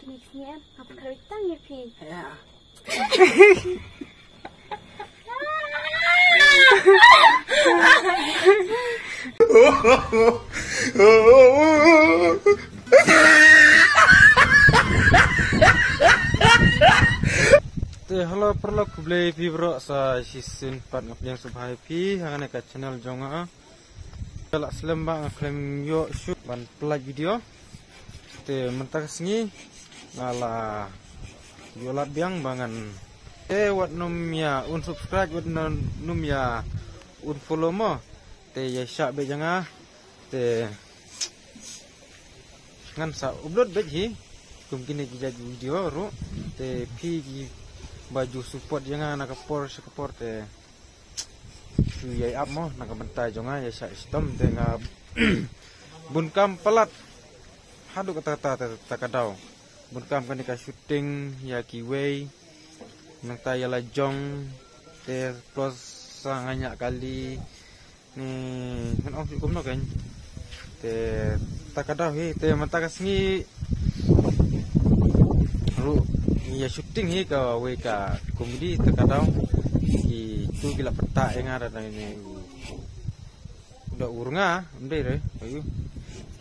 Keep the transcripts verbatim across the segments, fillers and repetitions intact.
Next ni em, apa kali tang ya pi? Ya. Te hello paralok, khublei phi baroh sa shisien pat, nga pdiang sngewbha ïa phi ha kane ka channel jong nga. Ka lah slem ba nga khlem ïoh shuh ban pynlait video. Te mynta ka sngi nga la ïoh lad biang ba ngan, te wat nym ïa unsubscribe, wat nym ïa unfollow mo. Te ïa shah beit ïa nga. Te ngan sa upload beit hi kum kine ki jait video ruh. Te phi kiba ju support ïa nga na ka por sha ka por, te shu ïai ap mo na ka bynta jong nga, ïa shah shitom. Te nga bun kam palat haduh katta katta, ta ka daw bun kam kane ka shooting ïa kiwei, nangta ïa la jong, te plus sa nga ñiah kali ne, ngan ong shuh kumno kan. Te ta ka daw hi, te mynta ka sngi ruh ïa shooting hi kawei ka comedy, ta ka daw kitu ki la pynta ïa nga da ne u da ur nga, ym dei re, ayu.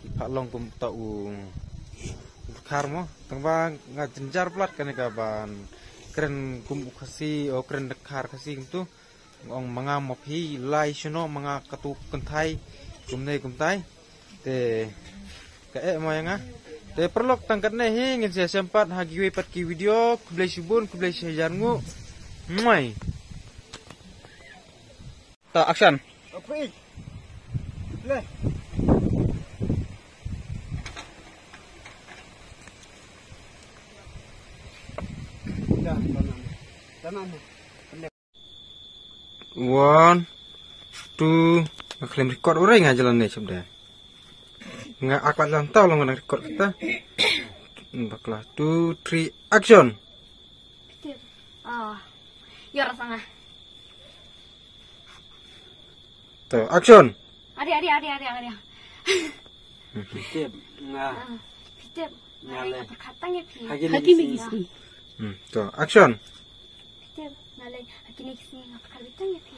Ki pha long kum ta u, u dkhar mo. Tang ba nga jynjar palat kane ka ban kren kum u Khasi, o kren dkhar Khasi kumtu. Ong ma nga ma phi lai shano ma nga katu kynthai kumne kumtai. Te ka eh ma ïa nga. Te paralok tang katne hi ngin sa ïashem pat ha kiwei pat ki video. Khublei shibun, khublei shihajar nguh. Mai. Ta action. Apa ik? Leh. Dah, tanam. Tanam. One, two, nga khlem record urai nga jalan ne shabda. Nga aklat jalan tau long nga record kita. Bakla, two, three, action. Ah, ya rasa nga. To, action. Adi, adi, adi, adi, adi. Pitip, nga. Ah, pitip. Nga le. Perkatang ya pi. Hagi ni gisi. Hmm, to, action. Pitip, nga le. Hagi ni gisi nga perkatang ya pi.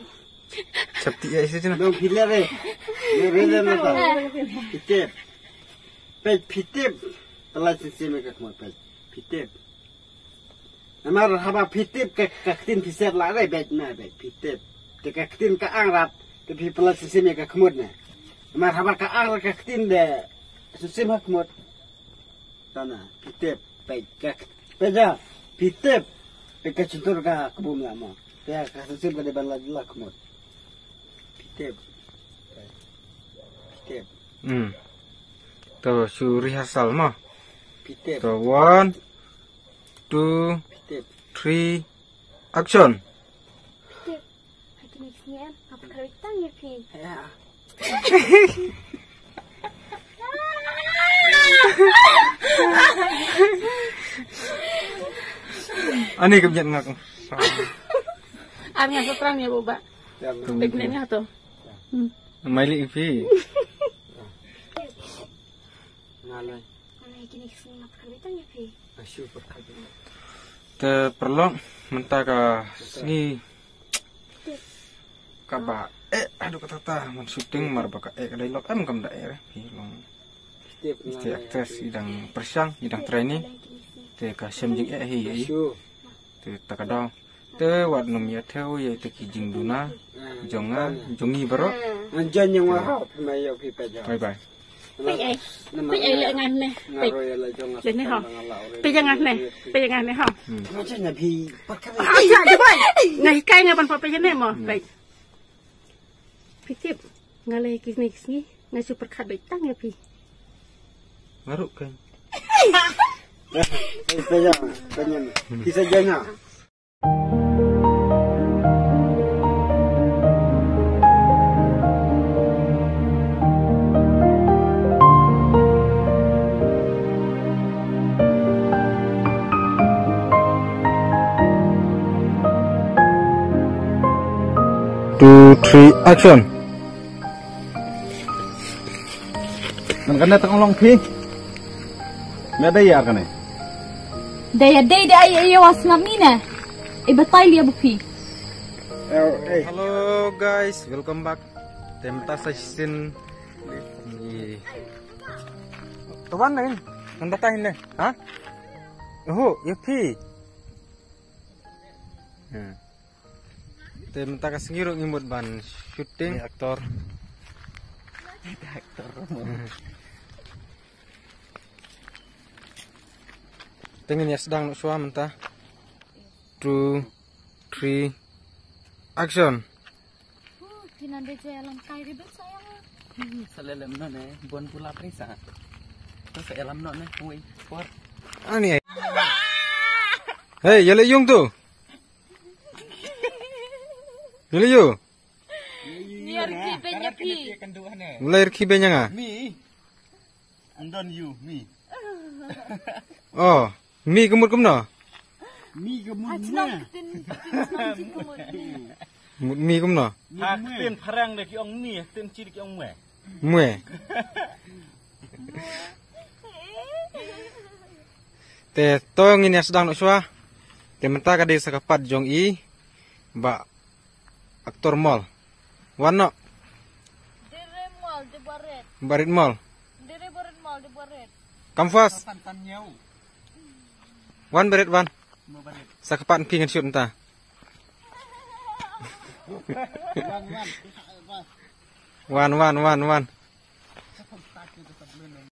Chapti ya isi jena. Dong pile re. Re re re re. Pitip. Peit pitip. Telah sisi mereka kemot peit. Pitip. Namar haba phi tip ka, ka ktien phi set la re beit na beit phi tip. Te ka ktien ka ang rap te phi pynlait sim sim ïa ka khmut ne. Namar haba ka ang ka ktien de sim sim ha khmut. Tana phi tip beit ka kt-, beit ja phi tip beit ka chuntur ka kbum la mo. Te ka sim sim ka de ban la la khmut. Phi tip. Phi tip. Hmm. To shu rehearsal mo. Phi tip. To one, two, three, action. Tip. Haki ni sngi em, apa kali tang ya phi? Ya. Ani kemjat ngak. Ar nga sotran ya boba. Ya, ma. Tek ne nga to. Hmm. Mai li phi. Ngalai. Ngalai kini sngi apa kali tang ya phi? Asu apa kali. Te paralok mynta ka sngi kaba eh haduh katta katta man shooting mar ba ka eh ka dialogue em kam da eh re. Hi long. Ite actress i dang pyrshang, i dang training. Te ka shem jing eh hi. Te ta ka daw. Te wat nym ïa thew ïa ite ki jingduna jong nga jong ngi baroh. Ngan jan ïa nga hap ma ïa phi peit. Bye bye. Peit ei. Peit ei leh ngan ne. Peit. Leh ne ho. Peit ïa ngan ne. Peit ïa ngan ne ho. Hmm. Ngan jan ïa phi. Ai ja ja bai. Nga hikai nga ban peit ïa ne mo. Hmm. Peit. Phi tip nga leh kine ki sngi nga shu pyrkhat beit tang ïa phi. Nga ruh kan. Peit ïa, peit ïa. Ki sa jan ha. Two, three, action. Ngan kane tang long phi. Me da yar kane. Da ïa dei da ai ïa wa sngap ni ne. I batai lia ba phi. Hello guys, welcome back. Te mynta sa shisien ngi, to wan ne. Nang batai ne. Ha? Ho, ïa phi. Hmm. Te mynta ka sngi ruh ngi mut ban shooting. Ni actor. Actor. Te ngin ïa sdang noh shuwa mynta. Two, three, action. Kinan de jaya lang kai ribet sayang. Sa lelem no ne, bon pula prisa. To sa elam no ne, hui por. Ani ai. Hey, ïa le yung tu. Ïa le yung. Ni ar ki ben ïa phi. Mulai ar ki ben ïa nga. Mi. Ndon yu mi. Oh, mi ka mut kumno? Mi ka mut. Achnong mwe. Tin tin chnong chin ka mut. Mut mi kumno? Ha, tin pharang de ki ong mi, tin chi de ki ong mwe. Mwe. Te to ngin ïa sdang noh shuwa. Te mynta ka dei sa ka pat jong i Bah Actor Mol. Wan noh. Dire Mol, de baret. Barit Mol. Dire baret Mol, de baret. Come first. Wan barit wan. Sa ka pat phi ngan shoot mynta. Wan, wan, wan, wan.